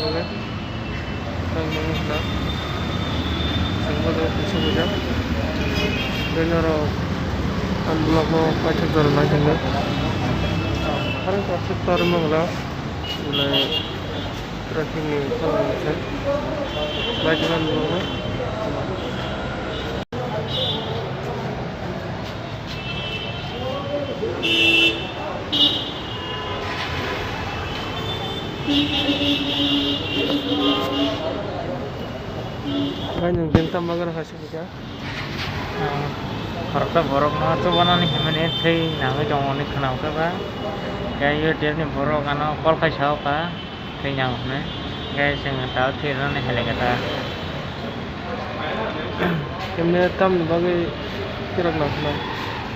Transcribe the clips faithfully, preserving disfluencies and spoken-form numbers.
Ang nung na. Ang mo dong kusa kusa. Bini oro ang vlog no paithak jora nai thangwi. Harang paithak tor mangla. Ulai trekking ni tong se. Bai jalan vlog no. Bai nwng beng tam bagwi rw hai se kisa. Khoroksa borok no chubanani himani thwi nangwi tongo hwnwi khwnao khe ba. Khe U T F ni borok ano call khai sao kha. Thwinang hwnwi. Khe chwng tao thwirwnani helicopter. Kemne tamni bagwi kirak nang hwnwi.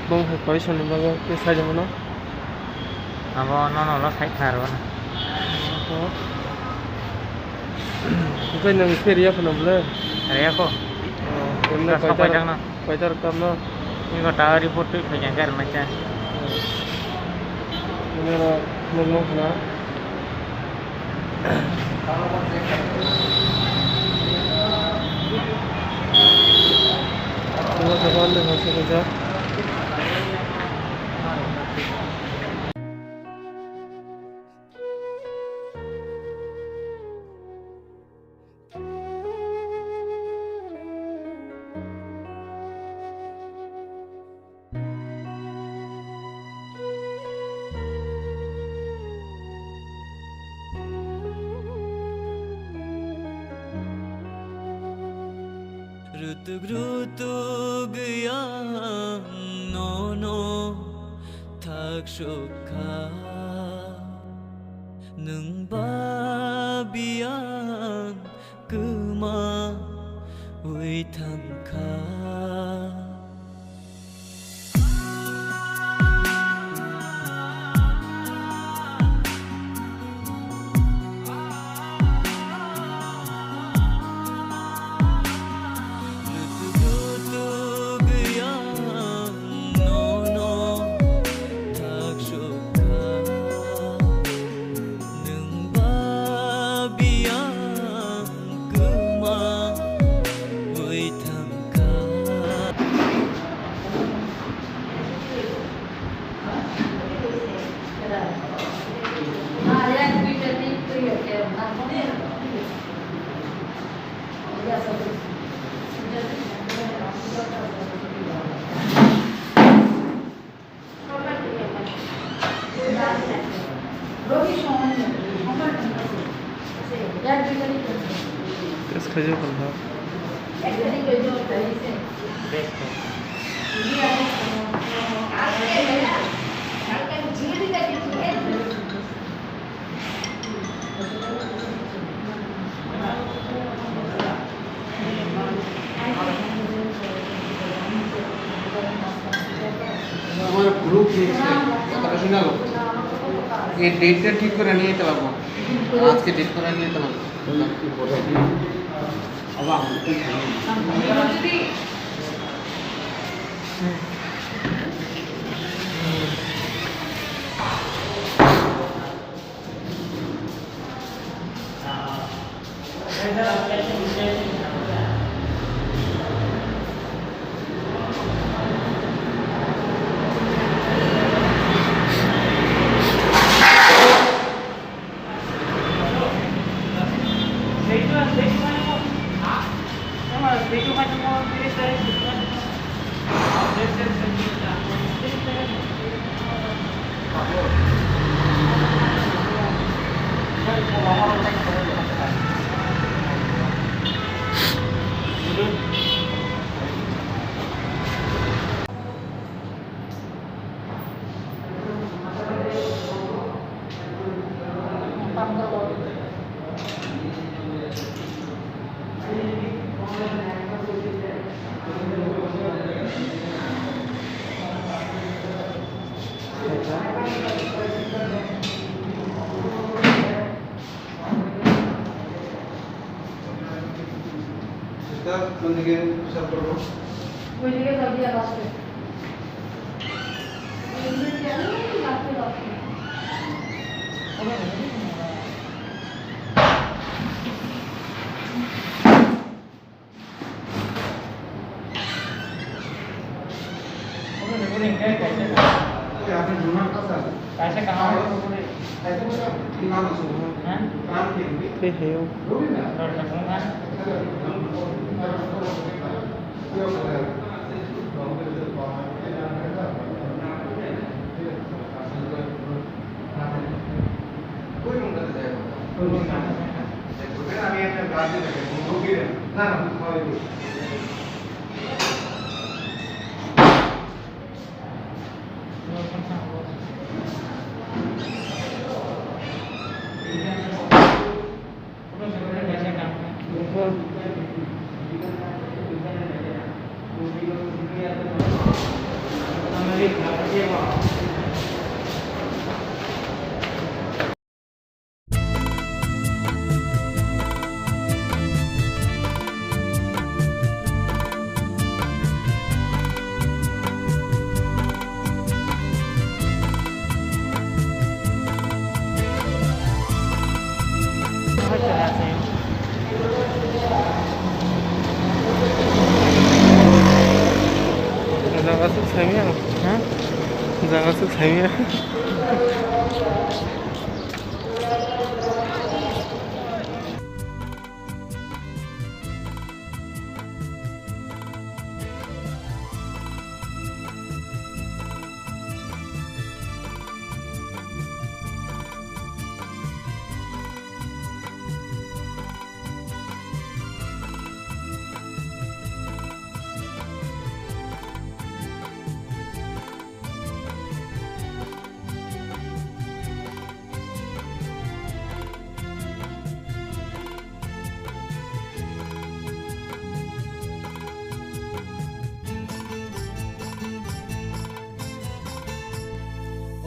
Bong hai koi soni bagwi khe sai rwmano. Abo nono ulo sai kha rwmano. Oho. Oke nwng khe riya phano bwle? Riya kho. Oh, kemne koi tar? Koi tar? Kaisa rok tamno. Iko tower report twi phaikha khe rwmai kha. Nini oro nukno khna. Nukno khna, nukno khna. Rutuk rutuk yang nono thak sukha. Nwng ba biyang kwma wi thangkha. Test khaijak kha. আমার গ্রুপ নিচ্ছে, কতটা শোনালো? এই ডেটটা ঠিক করে নিয়ে যেতে পারবো। আজকে ডেট করে নিয়ে যেতে পারবো। Sister, কোন দিকে প্রসাব করবো? ওইদিকে যাবি আর আসবে। ওইদিকে যাবি, রাখতে পারবি। Kaisa kaham. Tei heo. Jaga suk saimya. Ha? Jaga suk saimya.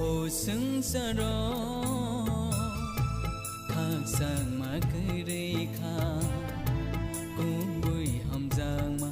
O swngcharo khakchangma kwrwi kha, kubui hamjakma